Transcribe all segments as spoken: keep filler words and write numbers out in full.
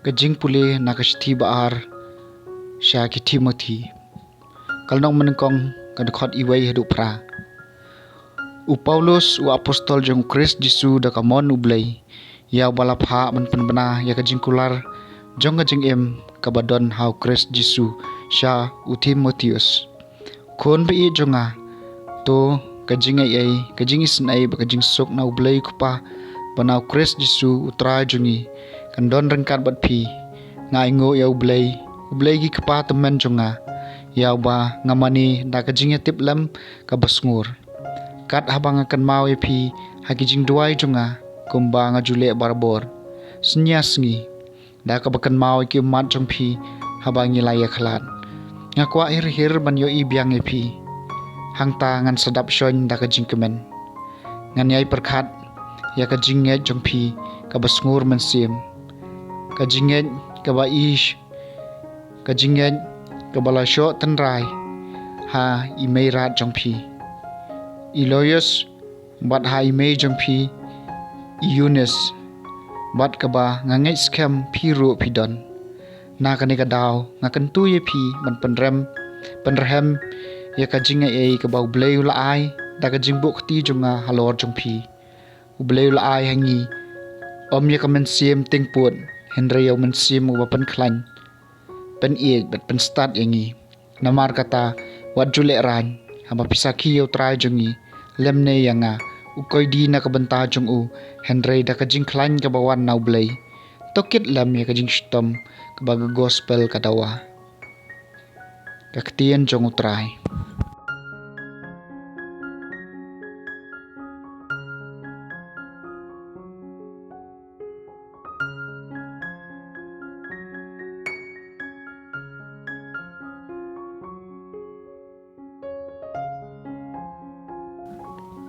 Ka jingpule na ka shithi ba ar sha ki Timothi. Ka lynnong ba nyngkong, ka dkhot iwei haduh phra. U Paulus, u apostol jong u Khrist Jisu da ka mon U Blei, ïa uba la phah ban pynbna ïa ka jingkular jong ka jingim kaba don ha u Khrist Jisu sha u Timotheus. Khun ba ïeit jong nga, to ka jingaiei, ka jingisynei bad ka jingsuk na U Blei U Kpa bad na u Khrist Jisu U Trai jong ngi, kan don ryngkat bad phi. Nga ainguh ïa U Blei, U Blei ki kpa tymmen jong nga, ïa uba nga mane da ka jingïatiplem kaba sngur, kat haba nga kynmaw ïa phi ha ki jingduwai jong nga, kumba nga ju leh barabor, sngi ar sngi, da kaba kynmaw ïa ki ummat jong phi haba ngi la ïakhlad. Nga kwah hir hir ban ïohi biang ïa phi, hangta ngan sa dap shon da ka jingkmen. Ngan ïai pyrkhat ïa ka jingngeit jong phi kaba sngur mynsiem, ka jingngeit kaba i sh-, ka jingngeit kaba la shoh tynrai ha i mei rat jong phi, i Lois, bad ha i mei jong phi, i Eunice, bad kaba nga ngeit skhem phi ruh phi don. Na kane ka daw nga kyntu ïa phi ban pynrem, pynrhem ïa ka jingaiei kaba U Blei u la ai da ka jingbuh kti jong nga halor jong phi. U Blei u la ai ha ngi, ym ïa ka mynsiem tyngput, hynrei ïa u Mynsiem uba pynkhlaiñ, pynïeit bad pynstad ïa ngi. Namar kata, wat ju lehraiñ, haba phi sakhi ïa U Trai jong ngi, lymne ïa nga, u koidi na ka bynta jong u, hynrei da ka jingkhlaiñ kaba wan na U Blei. To kit lem ïa ka jingshitom kaba ka gospel ka dawa. Ka ktien jong U Trai.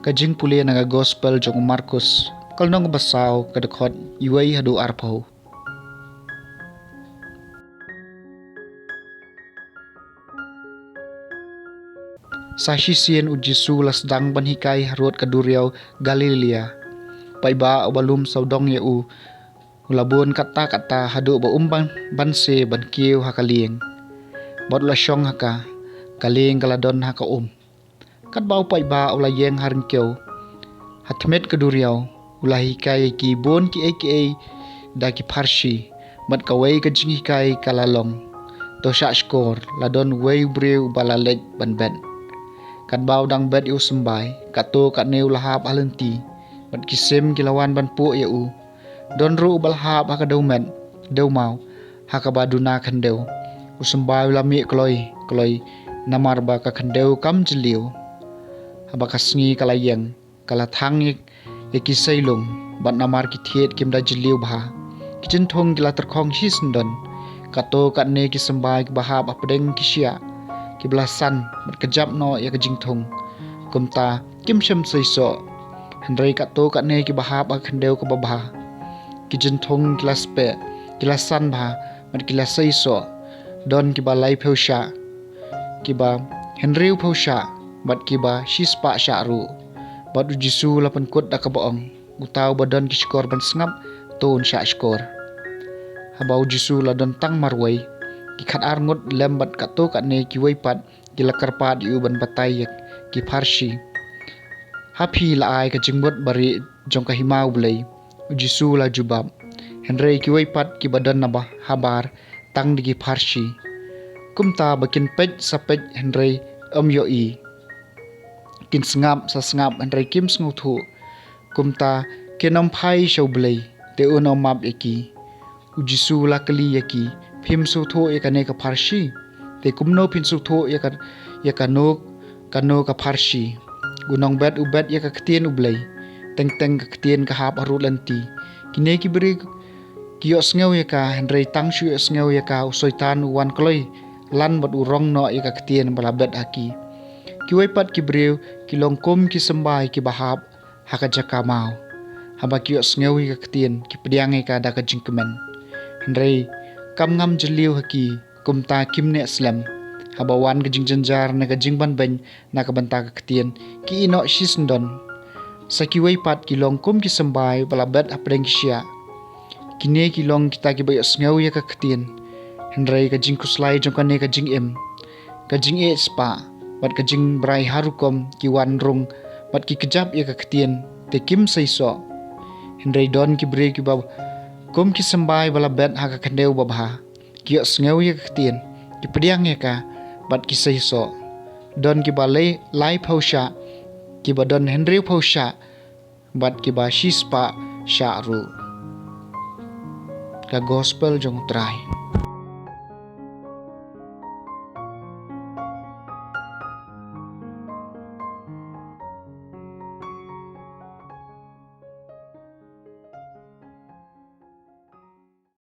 Ka jingpule na ka gospel jong u Markus, ka lynnong ba saw, ka dkhot iwei haduh arphew. Sa shisien u Jisu u la sdang ban hikai harud ka duriaw Galilea. Paidbah uba lum sawdong ïa u, u la bun katta katta haduh ba um ban, ban se ban kiew ha ka lieng. Bad u la shong ha ka, ka lieng ka la don ha ka um. Katba u paidbah u la ïeng ha ryngkew, ha thmet ka duriaw, u la hikai ïa ki bun kiei kiei da ki pharshi, bad kawei ka jinghikai ka la long: To shah shkor, la don uwei u briew uba la leit ban bet. Katba u dang bet ïa u symbai, katto katne u la hap ha lynti, bad ki sim ki la wan ban puh ïa u. Don ruh uba la hap ha ka dewmet, dewmaw, ha kaba duna khyndew. U symbai u la mih kloi kloi, namar ba ka khyndew kam jylliew. Haba ka sngi ka la ïeng, ka la thang ïa, ïa ki seilung, bad namar ki thied kim da jylliew bha, ki jynthung ki la tyrkhong shisyndon. Katto katne ki symbai kiba hap hapdeng ki shiah, kiba la san bad kjap noh ïa ka jingthung, kumta kim shym seisoh. Hynrei katto katne kiba hap ha ka khyndew kaba bha, ki jynthung ki la speh, ki la san bha, bad ki la seisoh. Don kiba laiphew shah, kiba hynriewphew shah, bad kiba shispah shah ruh. Bad u Jisu u la pynkut da kaba ong: Uta uba don ki shkor ban sngap, to un shah shkor. Haba u Jisu u la don tang marwei, ki khatar ngut lem bad katto katne kiwei pat ki la kyrpad ïa u ban batai ïa ki pharshi: Ha phi la ai ka jingmut barieh jong ka hima U Blei? U Jisu u la jubab: Hynrei kiwei pat kiba don naba habar, tang da ki pharshi. Kumta ba kin peit sa peit hynrei ym ïohi, kin sngap sa sngap hynrei kim sngewthuh. Kumta kin ym phai sha U Blei, te un ym map ïa ki. U Jisu u la kylli ïa ki: Phim sngewthuh ïa kane ka pharshi? Te kumno phin sngewthuh ïa ka, ïa kano kano ka pharshi? U nongbet u bet ïa ka ktien U Blei, teng teng ka ktien ka hap harud lynti. Kine ki briew ki ïohsngew ïa ka, hynrei tang shu ïohsngew ïa ka, u Soitan u wan kloi lan bad u rong noh ïa ka ktien ba la bet ha ki. Kiwei pat ki briew ki long kum ki symbai kiba hap ha ka jaka maw. Haba ki ïohsngew ïa ka ktien, ki pdiang ïa ka da ka jingkmen. Hynrei kam ngam jylliew ha ki, kumta kim neh slem. Haba wan ka jingjynjar ne ka jingbanbeiñ na ka bynta ka ktien, ki ïeh noh shisyndon. Sa kiwei pat ki long kum ki symbai ba la bet hapdeng ki shiah. Kine ki long kita kiba ïohsngew ïa ka ktien, hynrei ka jingkhuslai jong kane ka jingim, ka jingïeit spah bad ka jingbrai harukom ki wan rung bad ki kjap ïa ka ktien, te kim seisoh. Hynrei don ki briew kiba kum ki symbai ba la bet ha ka khyndew babha, ki ïohsngew ïa ka ktien, ki pdiang ïa ka bad ki seisoh. Don kiba lei laiphew shah, kiba don hynriewphew shah bad kiba shispah shah ruh. Ka Gospel jong U Trai.